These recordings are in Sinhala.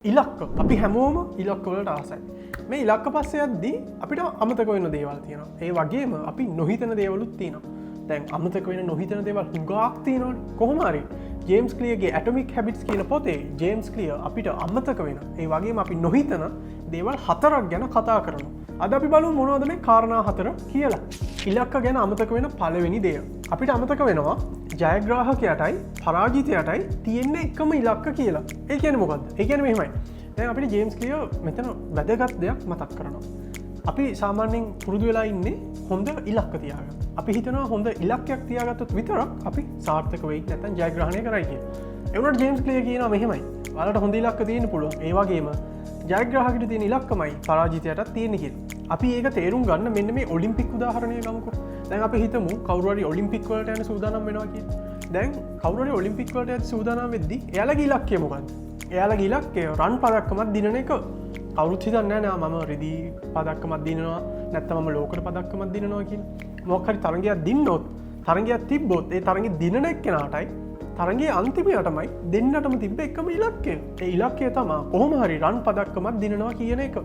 ඉලක්ක. අපි හැමෝම ඉලක්ක වලට ආසයි. මේ ඉලක්ක පස්සේ යද්දී අපිට අමතක වෙන දේවල් තියෙනවා. ඒ වගේම අපි නොහිතන දේවලුත් තියෙනවා. දැන් අමතක වෙන නොහිතන දේවල් හුඟක් තියෙනවනේ. කොහොම හරි ජේම්ස් ක්ලියර්ගේ ඇටොමික් හැබිට්ස් කියන පොතේ ජේම්ස් ක්ලියර් අපිට අමතක වෙන, ඒ වගේම අපි නොහිතන දේවල් හතරක් ගැන කතා කරනවා. අද අපි බලමු මොනවද මේ කාරණා හතර කියලා. ඉලක්ක ගැන අමතක වෙන පළවෙනි දෙය. අපිට අමතක වෙනවා ජයග්‍රාහකයටයි පරාජිතයටයි තියෙන්නේ එකම ඉලක්ක කියලා. ඒ කියන්නේ මොකද්ද? ඒ කියන්නේ මෙහෙමයි. දැන් අපිට ජේම්ස් ක්ලියර් මෙතන වැදගත් දෙයක් මතක් කරනවා. අපි සාමාන්‍යයෙන් පුරුදු වෙලා ඉන්නේ හොඳ ඉලක්ක තියාගන්න. අපි හිතනවා හොඳ ඉලක්කයක් තියාගත්තොත් විතරක් අපි සාර්ථක වෙයි, නැත්නම් ජයග්‍රහණය කරයි කියලා. ඒ වුණාට ජේම්ස් ක්ලියර් කියනවා මෙහෙමයි. ඔයාලට හොඳ ඉලක්ක තියෙන්න පුළුවන්. ඒ වගේම ජයග්‍රාහකට තියෙන ඉලක්කමයි පරාජිතයටත් තියෙන්නේ කියලා. අපි ඒක තේරුම් ගන්න මෙන්න මේ ඔලිම්පික් උදාහරණය ගමුකෝ. දැන් අපි හිතමු කවුරු හරි ඔලිම්පික් වලට යන සූදානම් වෙනවා කියලා. දැන් කවුරු හරි ඔලිම්පික් වලට යන සූදානම් වෙද්දි එයාලගේ ඉලක්කය මොකද්ද? එයාලගේ ඉලක්කය රන් පදක්කමක් දිනන එක. කවුරුත් හිතන්නේ නෑ මම රිදී පදක්කමක් දිනනවා, නැත්නම් මම ලෝකෙට පදක්කමක් දිනනවා කියලා. මොකක් හරි තරගයක් දින්නොත්, තරගයක් තිබ්බොත්, ඒ තරගෙ දිනන එක්කෙනාටයි තරගේ අන්තිමයටමයි දෙන්නටම තිබ්බ එකම ඉලක්කය. ඒ ඉලක්කය තමා කොහොම හරි රන් පදක්කමක් දිනනවා කියන එක.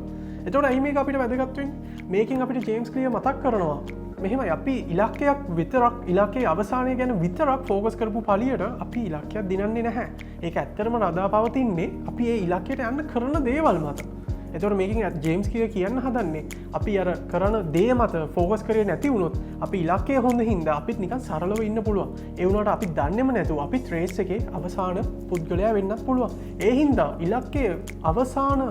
එතකොට ඇයි මේක අපිට වැදගත් වෙන්නේ? මේකෙන් අපිට ජේම්ස් ක්ලියර් මතක් කරනවා මෙහෙමයි, අපි ඉලක්කයක් විතරක්, ඉලක්කයේ අවසානය ගැන විතරක් ෆෝකස් කරපු පළියට අපි ඉලක්කයක් දිනන්නේ නැහැ. ඒක ඇත්තටම රඳා පවතින්නේ අපි ඒ ඉලක්කයට යන්න කරන දේවල් මත. එතකොට මේකෙන් ජේම්ස් ක්ලියර් කියන්න හදන්නේ අපි අර කරන දේ මත ෆෝකස් කරේ නැති වුණොත් අපි ඉලක්කය හොඳ හින්දා අපිත් නිකන් සරලව ඉන්න පුළුවන්. ඒ වුණාට අපි දන්නේම නැතුව අපිත් රේස් එකේ අවසාන පුද්ගලයා වෙන්නත් පුළුවන්. ඒ හින්දා ඉලක්කයේ අවසාන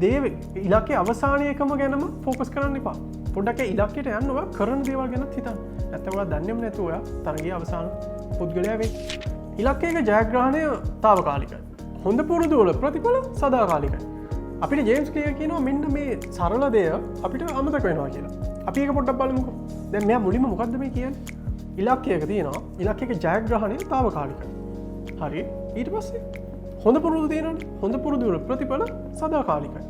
දේ, ඉලක්කයේ අවසානයකම ගැනම ෆෝකස් කරන්න එපා. පොඩ්ඩක් ඒ ඉලක්කයට යන්න ඔයා කරන දේවල් ගැනත් හිතන්න. නැත්නම් ඔයා දන්නේම නැතුව ඔයා තරගයේ අවසාන පුද්ගලයා වෙයි. ඉලක්කයක ජයග්‍රහණය තාවකාලිකයි. හොඳ පුරුදු වල ප්‍රතිඵල සදාකාලිකයි. අපිට ජේම්ස් ක්ලියර් කියනවා මෙන්න මේ සරල දෙය අපිට අමතක වෙනවා කියලා. අපි ඒක පොඩ්ඩක් බලමුකෝ. දැන් මෙයා මුලින්ම මොකද්ද මේ කියන්නේ? ඉලක්කයක තියෙනවා. ඉලක්කයක ජයග්‍රහණය තාවකාලිකයි. හරි. ඊට පස්සේ හොඳ පුරුදු තියෙනවනේ. හොඳ පුරුදු වල ප්‍රතිඵල සදාකාලිකයි.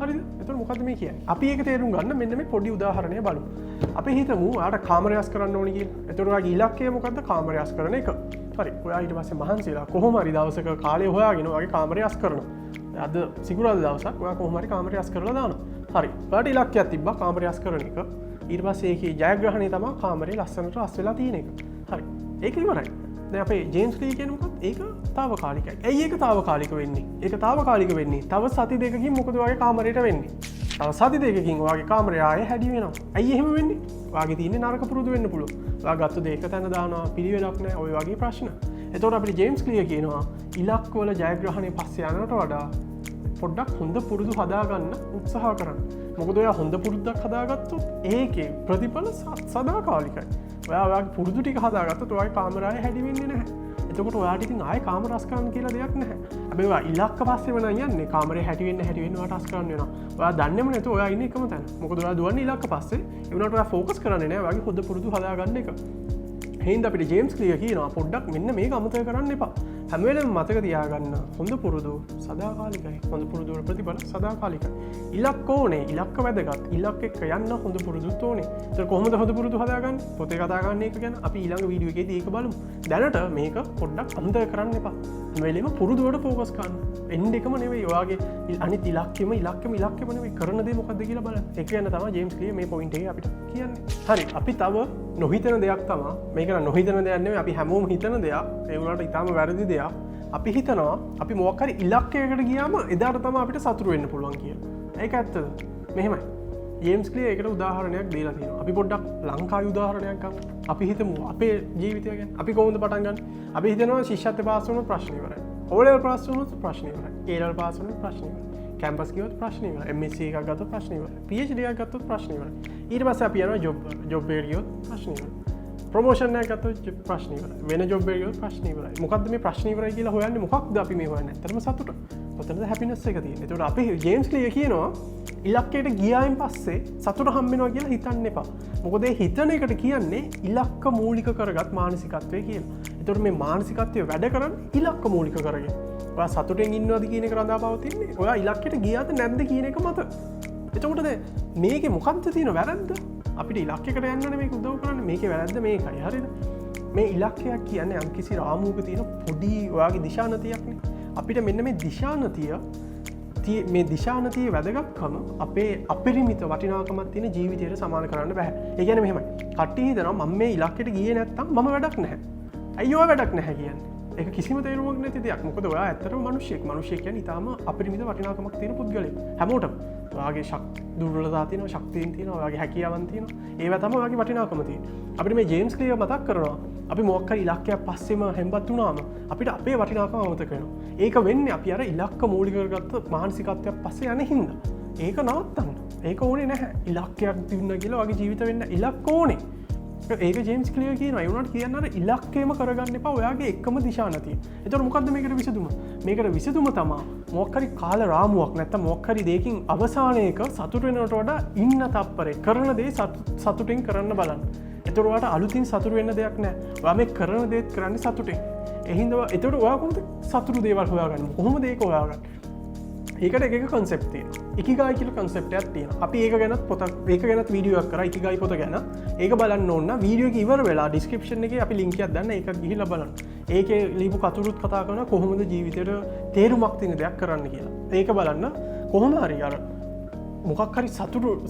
හරිද? එතකොට මොකද්ද මේ කියන්නේ? අපි ඒක තේරුම් ගන්න මෙන්න මේ පොඩි උදාහරණය බලමු. අපි හිතමු ඔයාට කාමරය අස් කරන්න ඕනි කියලා. එතකොට ඔයාගේ ඉලක්කය මොකද්ද? කාමරය අස් කරන එක. හරි. ඔයා ඊට පස්සේ මහන්සිලා කොහොම හරි දවසක කාලය හොයාගෙන ඔයාගේ කාමරය අස් කරනවා. අද සිකුරාදා දවසක් ඔයා කොහොම හරි කාමරය අස් කරලා දානවා. හරි. ඔයාට ඉලක්කයක් තිබ්බා කාමරය අස් කරන එක. ඊට පස්සේ ඒකේ ජයග්‍රහණය තමයි කාමරේ ලස්සනට අස් වෙලා තියෙන එක. හරි. ඒක ඉවරයි. දැන් අපේ ජේම්ස් ක්ලියර් කියන්නේ මොකක්ද? ඒක තාවකාලිකයි. ඇයි ඒක තාවකාලික වෙන්නේ? ඒක තාවකාලික වෙන්නේ තව සති 2කින් මොකද ඔයාගේ කාමරේට වෙන්නේ? තව සති 2කින් ඔයාගේ කාමරය ආයෙ හැඩි වෙනවා. ඇයි එහෙම වෙන්නේ? ඔයාගේ තියෙන්නේ නරක පුරුදු වෙන්න පුළුවන්. ඔයා ගත්ත දේ එක තැන දානවා, පිළිවෙලක් නෑ, ඔය වගේ ප්‍රශ්න. එතකොට අපිට ජේම්ස් ක්ලියර් කියනවා ඉලක්කවල ජයග්‍රහණය පස්සේ යනවට වඩා පොඩ්ඩක් හොඳ පුරුදු හදාගන්න උත්සාහ කරන්න. මොකද ඔයා හොඳ පුරුද්දක් හදාගත්තොත් ඒකේ ප්‍රතිඵල සදාකාලිකයි. ඔයා ඔයාගේ පුරුදු ටික හදාගත්තොත් ඔයාගේ කාමරය හැඩි වෙන්නේ නැහැ. එතකොට ඔයාට ඉතින් ආයේ කාමර අස් කරන්න කියලා දෙයක් නැහැ. හැබැයි ඔයා ඉලක්ක පස්සේම නම් යන්නේ කාමරේ හැටි වෙන්න හැටි වෙන්න ඔයාට අස් කරන්න වෙනවා. ඔයා දන්නේම නැතුව ඔයා ඉන්නේ එකම තැන. මොකද ඔයා දුවන්නේ ඉලක්ක පස්සේ. ඒ වුණාට ඔයා ෆෝකස් කරන්නේ නැහැ ඔයාගේ හොඳ පුරුදු හදාගන්න එක. හින්දා අපිට ජේම්ස් ක්ලියර් කියනවා පොඩ්ඩක් මෙන්න මේක අමතක කරන්න එපා. හැම වෙලේම මතක තියාගන්න හොඳ පුරුදු සදාකාලිකයි. හොඳ පුරුදු වල ප්‍රතිඵල සදාකාලිකයි. ඉලක්ක ඕනේ, ඉලක්ක වැදගත්. ඉලක්ක එක්ක යන්න හොඳ පුරුදුත් ඕනේ. ඒතර කොහොමද හොඳ පුරුදු හදාගන්නේ? පොතේ කතා කරන එක ගැන අපි ඊළඟ වීඩියෝ එකේදී ඒක බලමු. දැනට මේක පොඩ්ඩක් අමතක කරන්න එපා. හැම වෙලේම පුරුදු වලට ෆෝකස් කරන්න. එන්ඩ් එකම නෙවෙයි, ඔයාගේ අනිත් ඉලක්කෙම ඉලක්කෙම ඉලක්කෙම නෙවෙයි, කරන දේ මොකද්ද කියලා බලන්න. ඒක ගැන තමයි ජේම්ස් ක්ලියර් මේ පොයින්ට් එකේ අපිට කියන්නේ. හරි, අපි තව නොහිතන දෙයක් තමයි. මේක නම් නොහිතන දෙයක් නෙවෙයි, අපි හැමෝම හිතන දෙයක්. ඒ වුණාට ඉතාම වැරදි දෙයක්. අපි හිතනවා අපි මොකක් හරි ඉලක්කයකට ගියාම එදාට තමයි අපිට සතුටු වෙන්න පුළුවන් කියලා. ඒක ඇත්තද? මෙහෙමයි. ජේම්ස් ක්ලියර් ඒකට උදාහරණයක් දීලා තියෙනවා. අපි පොඩ්ඩක් ලංකාවේ උදාහරණයක් ගමු. අපි හිතමු අපේ ජීවිතය ගැන. අපි කොහොමද පටන් ගන්නේ? අපි හිතනවා ශිෂ්‍යත්ව පාස් වුණොත් ප්‍රශ්න ඉවරයි. ඕ ලෙවල් පාස් වුණොත් ප්‍රශ්න ඉවරයි. ඒ ලෙවල් පාස් වුණොත් ප්‍රශ්න ඉවරයි. කැම්පස් ගියොත් ප්‍රශ්න ඉවරයි. MSc එකක් ගත්තොත් ප්‍රශ්න ඉවරයි. PhD එකක් ගත්තොත් ප්‍රශ්න ඉවරයි. ඊට පස්සේ අපි යනවා ජොබ් වලට. ජොබ් එකට ගියොත් ප්‍රශ්න ඉවරයි. ප්‍රොමෝෂන් එකක් ගත්තොත් ප්‍රශ්න ඉවරයි. වෙන ජොබ් එකක් ගියොත් ප්‍රශ්න ඉවරයි. මොකද්ද මේ ප්‍රශ්න ඉවරයි කියලා හොයන්නේ? මොකක්ද අපි මේ හොයන්නේ? ඇත්තටම සතුට. කොතනද හැපිනස් එක තියෙන්නේ? ඒතකොට අපි ජේම්ස් ක්ලියර් කියනවා ඉලක්කයට ගියායින් පස්සේ සතුට හම්බ වෙනවා කියලා හිතන්න එපා. මොකද ඒ හිතන එකට කියන්නේ ඉලක්ක මූලික කරගත් මානසිකත්වය කියලා. ඒතකොට මේ මානසිකත්වය වැඩ කරන්නේ ඉලක්ක මූලික කරගෙන. ඔයා සතුටෙන් ඉන්නවද කියන එක රඳා පවතින්නේ ඔයා ඉලක්කයට ගියාද නැද්ද කියන එක මත. එතකොට දැන් මේකේ මොකද්ද තියෙන වැරද්ද? අපිට ඉලක්කයකට යන්නනේ මේක උදව් කරන්නේ. මේකේ වැරද්ද මේකයි. හරිද? මේ ඉලක්කයක් කියන්නේ යම්කිසි රාමුවක තියෙන පොඩි ඔයාගේ දිශානතියක්නේ. අපිට මෙන්න මේ දිශානතිය මේ දිශානතියේ වැදගත්කම අපේ අපරිමිත වටිනාකමක් තියෙන ජීවිතයට සමාන කරන්න බෑ. ඒ කියන්නේ මෙහෙමයි. කට්ටිය හිතනවා මම මේ ඉලක්කයට ගියේ නැත්තම් මම වැඩක් නැහැ. ඇයි ඔයා වැඩක් නැහැ කියන්නේ? ඒක කිසිම තේරුමක් නැති දෙයක්. මොකද ඔයා ඇත්තටම මිනිස්සෙක්. මිනිස්සෙක් කියන්නේ ඉතාම අපරිමිත වටිනාකමක් තියෙන පුද්ගලයෙක්. හැමෝටම. ඔයාගේ දුර්වලතා තියෙනවා, ශක්තියින් තියෙනවා, ඔයාගේ හැකියාවන් තියෙනවා. ඒවා තමයි ඔයාගේ වටිනාකම තියෙන්නේ. අපිට මේ ජේම්ස් ක්ලියර් මතක් කරනවා. අපි මොකක් හරි ඉලක්කයක් පස්සෙම හෙම්බත් වුණාම අපිට අපේ වටිනාකම අමතක වෙනවා. ඒක වෙන්නේ අපි අර ඉලක්ක මූලික කරගත්ත මානසිකත්වයක් පස්සේ යන හින්දා. ඒක නවත්තන්න. ඒක ඕනේ නැහැ. ඉලක්කයක් දුන්නා කියලා ඔයාගේ ජීවිත වෙන්න ඉලක්ක ඕනේ. ඒක ජේම්ස් ක්ලියර් කියනවා. ඒ වුණාට කියන්න අර ඉලක්කයම කරගන්න එපා ඔයාගේ එකම දිශානතිය. එතකොට මොකද්ද මේකට විසඳුම? මේකට විසඳුම තමා මොකක් හරි කාල රාමුවක් නැත්තම් මොකක් හරි දෙයකින් අවසානයේක සතුට වෙනවට වඩා ඉන්න තප්පරේ කරන දේ සතුටින් කරන්න බලන්න. එතකොට ඔයාට අලුතින් සතුට වෙන්න දෙයක් නෑ. ඔයා මේ කරන දේත් කරන්නේ සතුටින්. ඒ හින්දා එතකොට ඔයා කොහොමද සතුටු දේවල් හොයාගන්නේ? කොහොමද ඒක හොයාගන්නේ? ඒකට එක එක කන්සෙප්ට් තියෙනවා. ඉකිගායි කියලා කන්සෙප්ට් එකක් තියෙනවා. අපි ඒක ගැනත් පොතක්, ඒක ගැනත් වීඩියෝ එකක් කරා ඉකිගායි පොත ගැන. ඒක බලන්න ඕන නම් වීඩියෝ එක ඉවර වෙලා ඩිස්ක්‍රිප්ෂන් එකේ අපි ලින්ක් එකක් දාන්න, ඒක ගිහිල්ලා බලන්න. ඒකේ ලියපු කතුරුත් කතා කරනවා කොහොමද ජීවිතේට තේරුමක් තියෙන දෙයක් කරන්න කියලා. ඒක බලන්න. කොහොම හරි අර මොකක් හරි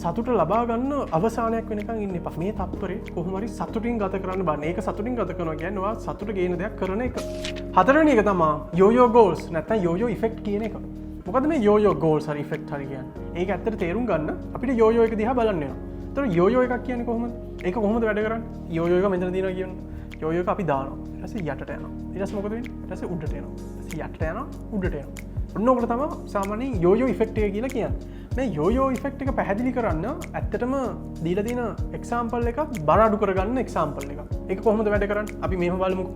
සතුට ලබා ගන්න අවසානයක් වෙනකන් ඉන්න එපා. මේ තප්පරේ කොහොම හරි සතුටින් ගත කරන්න බලන්න. ඒක සතුටින් ගත කරනවා කියන්නේ ඔයා සතුට ගේන දෙයක් කරන එක. හතරවෙනි එක තමා යෝයෝ ගෝල්ස් නැත්නම් යෝයෝ ඉෆෙක්ට් කියන එක. මොකද මේ යෝයෝ ගෝල්ස් හරි ඉෆෙක්ට් හරි කියන්නේ? ඒක ඇත්තට තේරුම් ගන්න අපිට යෝයෝ එක දිහා බලන්න වෙනවා. එතකොට යෝයෝ එකක් කියන්නේ කොහොමද? ඒක කොහොමද වැඩ කරන්නේ? යෝයෝ එක මෙතන තියෙනවා කියන්නේ. යෝයෝ එක අපි දානවා. ඊට පස්සේ යටට යනවා. ඊට පස්සේ මොකද වෙන්නේ? ඊට පස්සේ උඩට එනවා. ඊට පස්සේ යටට යනවා, උඩට එනවා. ඔන්න ඔකට තමයි සාමාන්‍යයෙන් යෝයෝ ඉෆෙක්ට් එක කියලා කියන්නේ. මේ යෝයෝ ඉෆෙක්ට් එක පැහැදිලි කරන්න ඇත්තටම දීලා තියෙන එක්සාම්පල් එකක් බර අඩු කරගන්න එක්සාම්පල් එකක්. ඒක කොහොමද වැඩ කරන්නේ? අපි මෙහෙම බලමුකෝ.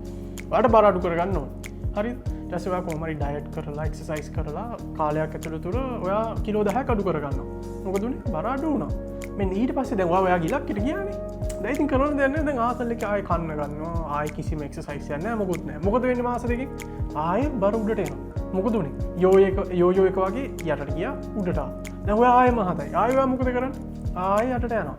ඔයාලට බර අඩු කරගන්න ඕන. හරි. ඊට පස්සේ ඔයා කොහොම හරි ඩයට් කරලා එක්සර්සයිස් කරලා කාලයක් ඇතුළත තුර ඔයා කිලෝ 10ක් අඩු කරගන්නවා. මොකද උනේ? බර අඩු වුණා. මෙන්න ඊට පස්සේ දැන් ඔයා ඔයාගේ ඉලක්කෙට ගියානේ. දැන් ඉතින් කරන්න දෙයක් නෑ. දැන් ආතල් එකේ ආයෙ කන්න ගන්නවා. ආයෙ කිසිම එක්සර්සයිස් එකක් නෑ, මොකුත් නෑ. මොකද වෙන්නේ මාස දෙකකින්? ආයෙ බර උඩට එනවා. මොකද උනේ? යෝයෝ එක වගේ යටට ගියා, උඩට ආවා. දැන් ඔයා ආයෙ මහතයි. ආයෙ ඔයා මොකද කරන්නේ? ආයෙ යටට යනවා.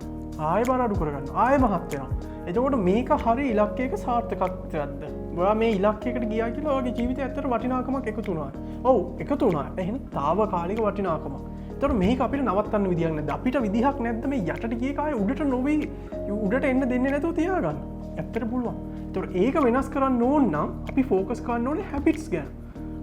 ආයෙ බර අඩු කරගන්නවා. ආයෙ මහත් වෙනවා. එතකොට මේක හරි ඉලක්කයක සාර්ථකත්වයක්ද? ඔයා මේ ඉලක්කයකට ගියා කියලා ඔයාගේ ජීවිතය ඇත්තට වටිනාකමක් එකතු වුණා. ඔව්, එකතු වුණා. එහෙනම් තාවකාලික වටිනාකමක්. එතකොට මේක අපිට නවත්තන්න විදිහක් නැද්ද? අපිට විදිහක් නැද්ද මේ යටට ගිය කාය උඩට නොවි උඩට එන්න දෙන්නේ නැතුව තියාගන්න? ඇත්තට පුළුවන්. එතකොට ඒක වෙනස් කරන්න ඕන නම් අපි ෆෝකස් කරන්න ඕනේ හැබිට්ස් ගැන.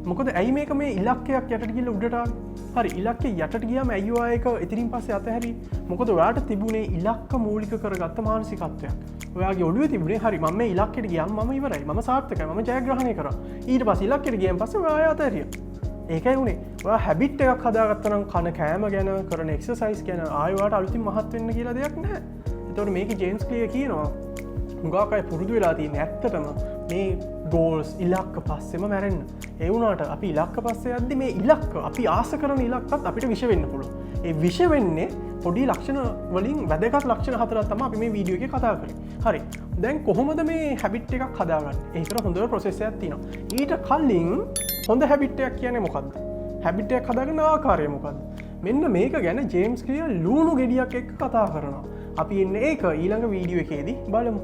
මොකද ඇයි මේක මේ ඉලක්කයක් යටට ගිහලා උඩට ආවේ? හරි, ඉලක්කය යටට ගියාම ඇයි ඔයා ඒක ඉතින් පස්සේ අතහැරියේ? මොකද ඔයාට තිබුණේ ඉලක්ක මූලික කරගත්ත මානසිකත්වයක්. ඔයාගේ ඔළුවේ තිබුණේ හරි මම මේ ඉලක්කයට ගියාම මම ඉවරයි, මම සාර්ථකයි, මම ජයග්‍රහණය කරා. ඊට පස්සේ ඉලක්කයට ගියන් පස්සේ ඔයා ආයෙ අතහැරියා. ඒකයි වුණේ. ඔයා හැබිට් එකක් හදාගත්තා නම් කන කෑම ගැන, කරන එක්සර්සයිස් ගැන ආයෙ ඔයාට අලුතින් මහත් වෙන්න කියලා දෙයක් නැහැ. එතකොට මේකේ ජේම්ස් ක්ලියර් කියනවා හුඟක් අය පුරුදු වෙලා තියෙන්නේ ඇත්තටම මේ ගෝල්ස් ඉලක්ක පස්සෙම මැරෙන්න. ඒ වුණාට අපි ඉලක්ක පස්සේ යද්දි මේ ඉලක්ක අපි ආස කරන ඉලක්කත් අපිට විෂ වෙන්න පුළුවන්. ඒ විෂ වෙන්නේ පොඩි ලක්ෂණ වලින් වැදගත් ලක්ෂණ හතරක් තමයි අපි මේ වීඩියෝ එකේ කතා කරේ. හරි. දැන් කොහොමද මේ හැබිට් එකක් හදාගන්නේ? ඒකට හොඳ ප්‍රොසෙස් එකක් තියෙනවා. ඊට කලින් හොඳ හැබිට් එකක් කියන්නේ මොකද්ද? හැබිට් එකක් හදාගන්න ආකාරය මොකද්ද? මෙන්න මේක ගැන ජේම්ස් ක්ලියර් ලූණු ගෙඩියක් එක්ක කතා කරනවා. අපි එන්නේ ඒක ඊළඟ වීඩියෝ එකේදී බලමු.